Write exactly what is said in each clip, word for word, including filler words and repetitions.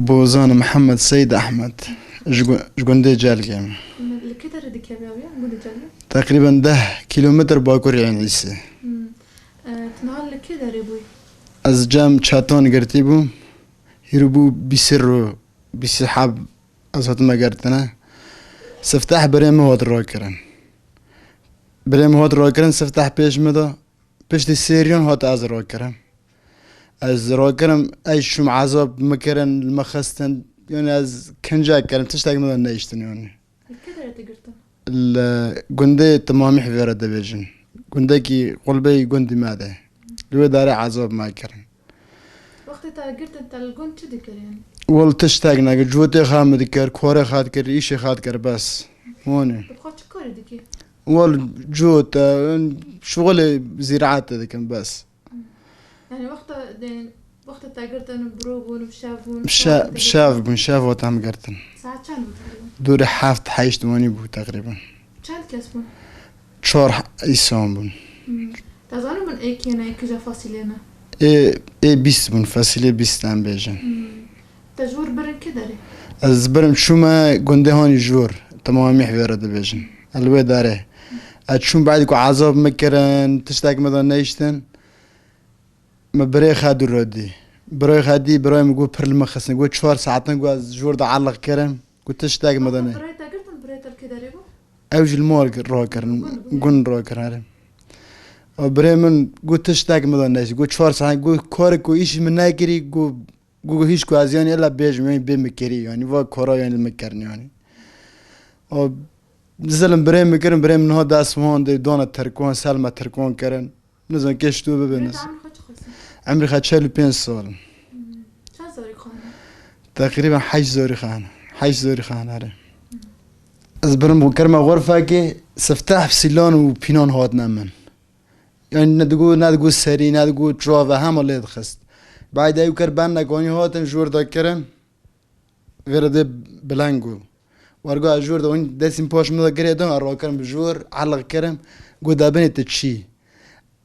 Bozan Mihemed Seyîd Ehmed. Ji gu-, ji gundê Celgê me. Li kê derê dikeve ew ya? Gundê Celgê? Teqrîben deh kîlometr bakurê Ên Îsê. Hmm. E, tu niha li kê derê bûyî? Ez cem çetan girtî bûm. Hîro bû bîst ro, bîst heb ez hatime girtine. Sifteh birê min hat rakirin. Birê min hat rakirin, sifteh pêş min de. Piştî sê riyan hat ez rakirim. Ez rakirim, ey şûm ezab min kirin, li min xistin. Yani ez kince kirim, tiştek min de neyiştin yani. Li kê derê te girtin? Li gundê Timamîh vê re dibêjin. Gundekî qulbeyî gundî me de. Li wê derê ezab me kirin. Wextê te girtin, te li gund çi dikir yani? Wal tiştek nekir, cotê xwe min dikir, korê xwe dikir, îşê xwe dikir, bes. Wanê. Tu xwe çi korê dikî? Wal cot, e, şixulê zîraetê dikim, bes. Yani wexta, yani wexta te girtin, bi ro bûn, bi şev bûn, bi şev bûn, şev hat em girtin. Saet çend bû teqrîben? Dûrê heft, heşt wanî bû teqrîben. Çend kes bûn? Çar îsan bûn. Hmm. Te zanîbûn ê kê ne, ê kîja fasîlê ne? Ê, ê bîst bûn, fasîlê bîst em bêjin. Hmm. Te ji wir birin kê derê? Ez birim çûme gundê hanî ji wir, Timamîh vê re dibêjin. Li wê derê. Ez çûm, badî ku ezab min kirin, tiştek min de neyiştin. Me birê xwe dû re dî. Birayê xwe dî, birayê min got pir li min xistin. Got çar saetin ku ez ji wir de eliq kirim. Got tiştek min de ne. Birayê te girtin, birayê te li kê derê bû? Ew jî li mal rakirin, gun rakirin. Ew birê min got tiştek min de ne. Got çar saet, got karek ku îşî min nekirî, got, got hîç ku ez yani ela bêjim, yani bê min kirî, yani va kara yani li min kirin yani. Ew zilm birê min kirin, birê min niha dest wan dê, dana Tirkan, selma Tirkan kirin. Nizan keş tu bibe. Birê te niz- emrê xwe çi xwestin? Emrê xwe çel û pênc sal. Hmm. Çend zarî xwendin? Teqrîben heşt zarî xwendin. Heşt zarî xwendin, erê. Hmm. Ez birim bû kirme xurfekê, sifteh sîlan û pînan hatine min. Yani ne digo, ne digo serî, ne digo çava, hema lê dixist. Baydê ew kir ben nekanî hatin ji wir de kirin. Vê re dê bileng bû. Wergo ez ji wir de hûn destên paş min de girê din, ez rakirim bi jor, eliq kirim. Got, "De binê tu çî?"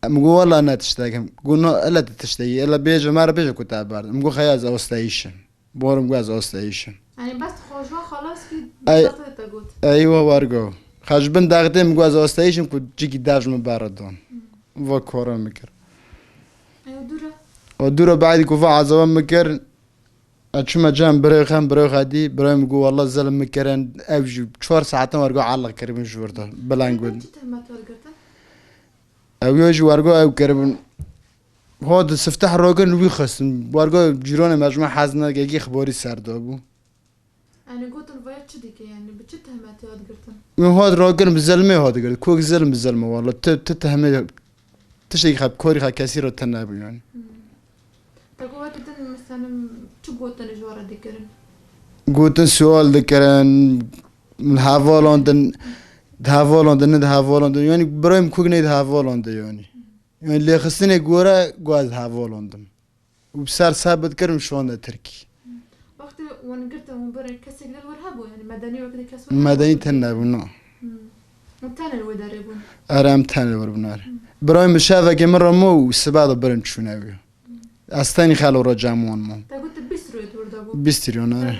Min got, "Wela ne tiştek im." Got, "No, ele tu tiştekî, ele bêje me re bêje ku te berd." Min got, "Xeya ez osteyîş im." Borim got, "Ez osteyîş im." Yani bes xwe ji wan xelas kî, ey, dextê te got. Eywa wergo. Xwe ji bin dextê min got, "Ez osteyîş im," ku cikî dev ji min berdon. Hmm. Va koran min kir. Ew dû re? O dû re baydî ku va ezaba min kir, Ez çûme cem birayê xwe, birayê xwe dî, birayê min got, "Wela zilm min kirin, ew jî çar saetan wergo eliq kiribin ji wir de." Bileng bûn. Çi tehmet wergirtin? Ew ya jî wergo ew kiribin. Hat sifteh rakin wî xistin. Wergo cîranê me ji me hez nake, yekî xibarî ser dabû. Yani gotin vaya çi dike yani? Bi çi tehmetê hat girtin? Min hat rakin, bi zilmê hat girtin. Kok zilm bi zilm e wela. Ti, ti tehmê Tiştekî xwe, korî xwe kesî re tune bû yani. Hmm. Te ku wekî din, mesela, çi gotin ji we re dikirin? Gotin sual dikirin, hevalandin, dihevalandin, nedihevalandin. Yani birayê min kuk nedihevalandin yani. Yani lêxistinê gore, got ez dihevalandim. Û bi ser sebit kirim şonde Tirkî. Wextê wan girtin û birin, kesek li wir hebû, yani medenî wekî kes wir hebû? Medenî tune bû, na. Hmm. Û tenê li wê derê bûn? Erê, em tenê li wir bûn, erê. Hmm. Birayê min şevekê min re ma û sibe de birin çûne wî. Hmm. Ez tenî xelo re cem wan mam. Te got tu bîst rûyê tu wir de bû? Bîst rûyan, erê.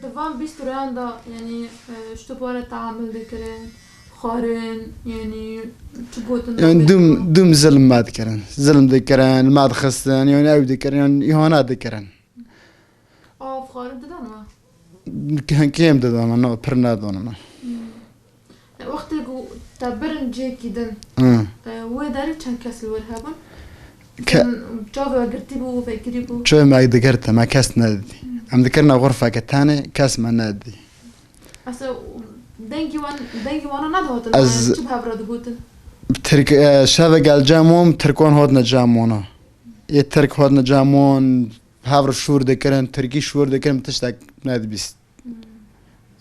Te, di van bîst rûyan de, yani, e, ji tu bi we re teamul dikirin? Xwarin, yani, çi gotin? Yani dûm, dûm zilm me dikirin. Zilm dikirin, me dixistin, yani ew dikirin, yani îhane dikirin. Av xwarin didan me? Kêm, kêm didan me, no, pir nedon me. Hmm. E, wextê ku te birin cihekî din, hı, e, wê derê çend kes li wir hebûn? Ke- Çavê we girtî bû, vekirî bû? Çavê me digirtin, me kes nedidî. Hmm. Em dikirine xurfeke tenê, kes me nedidî. Esa dengî wan, dengî wana nedihatin, ez çi bi hev re digotin? Tirk, e, şevek ez cem wan, Tirkan hatine cem wana. Ê Tirk hatine cem wan, hev re şûr dikirin, Tirkî şûr dikirin, min tiştek nedibîst. Hmm.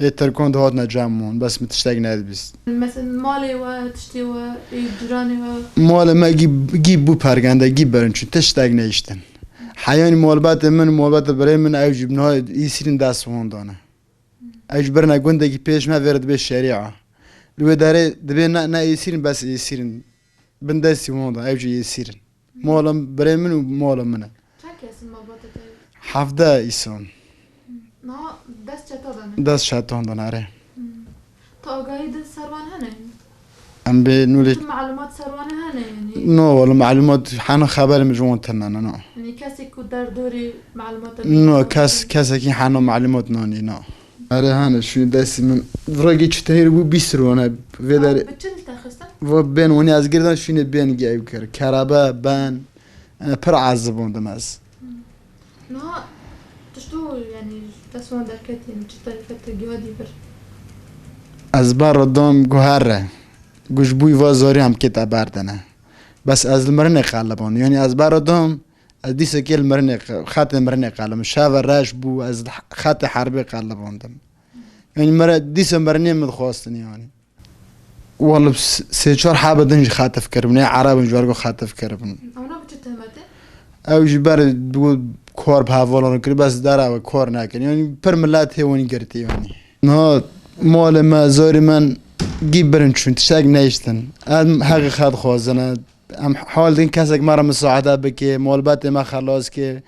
Ê Tirkan dihatine cem wan, bes min tiştek nedibîst. Mesela malê we, tiştê we, ê ciranê we? Malê me gî, gî bû pergende, gî birin çûn, tiştek nehiştin. Heyanî malbatê min, malbatê birê min, ew jî niha îsîrin dest wan dane. Ew ji birine gundekî pêş me vê re dibe şerîa. Li wê derê dibe ne, ne êsîrin, bes êsîrin. Bin destî wan de, ew jî êsîrin. Mola birê min û mola min e. Çend kes in malbata te? Hevdeh îsan. Niha dest çeta de ne? Dest çetan de ne, erê. Hmm. Tu agahî din ser wan hene? Em bê nûlê Tu malumat ser wan hene yanî? No, wala malumat hena xeber min ji wan tine ne, no. Yanî kesê ku derdorê malumat No, kes, kesekî hena malumat nanî, no. Erê hene, şûnê destî min. Regî çi tehir bû bîst rû ne. Vê derê Bi çi li te xistin? Va bên wanî ez girdan şûnê bên gey kir. Kerabe, ben. Ene pir ezibondim ez. Niha tişto, yanî, dest wan derketî, yanî, çi te, te giha dî vir? Ez ber dom guhere. Guj bûy va zorî em kête berdene. Bes ez li mirinê qelibon. Yanî ez ber dom, ez dîsekê li mirinê qe-, xetê mirinê qelibon. Şeve reş bû, ez li xetê herbê qelibondim. Yanî mire, dîse mirinê min dixwastin yanî. Wala s-, sê çar hebe din jî xetif kiribin, ê Ereb in ji wer ku xetif kiribin. Ewna bi çi tehmetê? Ew jî ber bi kor bi hevalan kir, bes dera we kor nekin. Yanî pir milet hê wan girtî yanî. Niha malê me, zorî min gî birin çûn, tiştek neyiştin. Em heqîqet xwazine. Em hal din kesek me re misaade bike, malbetê me xelas ke.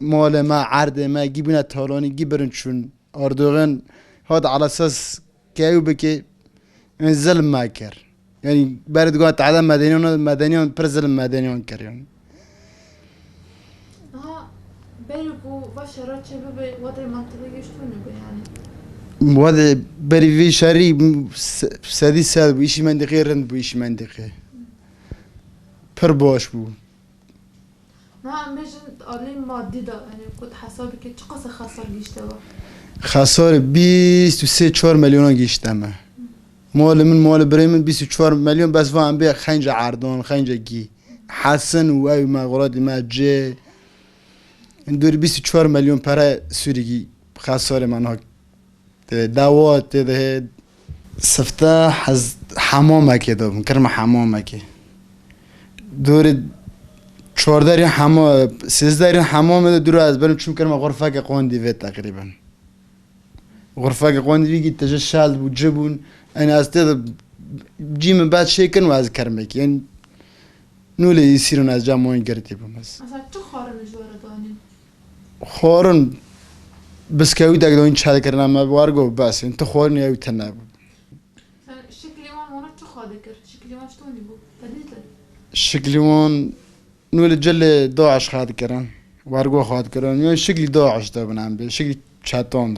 Malê me, erdê me, gî bûne talanî, gî birin çûn. Erdogan hat ala esas ke ew bike, yanî zilm me kir. Yanî berê digot tehde medeniyan, medeniyan pir zilm medeniyan kir yanî. Aha, berê ku va şera çê bibe, wadê mentiqî gişt tune be yanî. Wadê berî vî şerî se-, sedî sed bû, îşî mentiqî rind bû, îşî mentiqî. Pir baş bû. Niha em bêjin alî madî de, yanî ku hesab bike çiqas xesar gihîşte we? Xesarê bîst û sê çar milyonan gihîşte me. Malê min, malê birê min bîst û çar milyon bes va em bê xenca erdan, xenca gî. Hesin û ew me, xuratî me cê. Dûrî bîst û çar milyon pere Sûrî gî xesarê me niha Tê dawa tê de hê sifte hez hemamekê de bûm, kirme hemamekê. Dûrî çardeh rîn hema-, sêzdeh rîn hemamê de dûrî ez berim çûm kirme xurfeke qondî vê teqrîben. Xurfeke qondî vî gî teje şel bû, ci bûn. Ene ez tê de cî min bet şê kirin û ez kirmekî. Yanî nûlê îsîrin ez ca moyîn girtî bûm ez. Mesela çi xwarin ji we re danîn? Xwarin biskewîtek de hûn çel kirine me war got bes. Hûn tu xwarin ew tune bû. Sen şiklî wan wana çi xwe dikir? Şiklî wan çi tonî bû? Te dîtin? Şiklî wan nû li cilê DAIŞ xwe dikirin. War got xwe dikirin. Yan şiklî DAIŞ de bin em bê. Şiklî çetan de.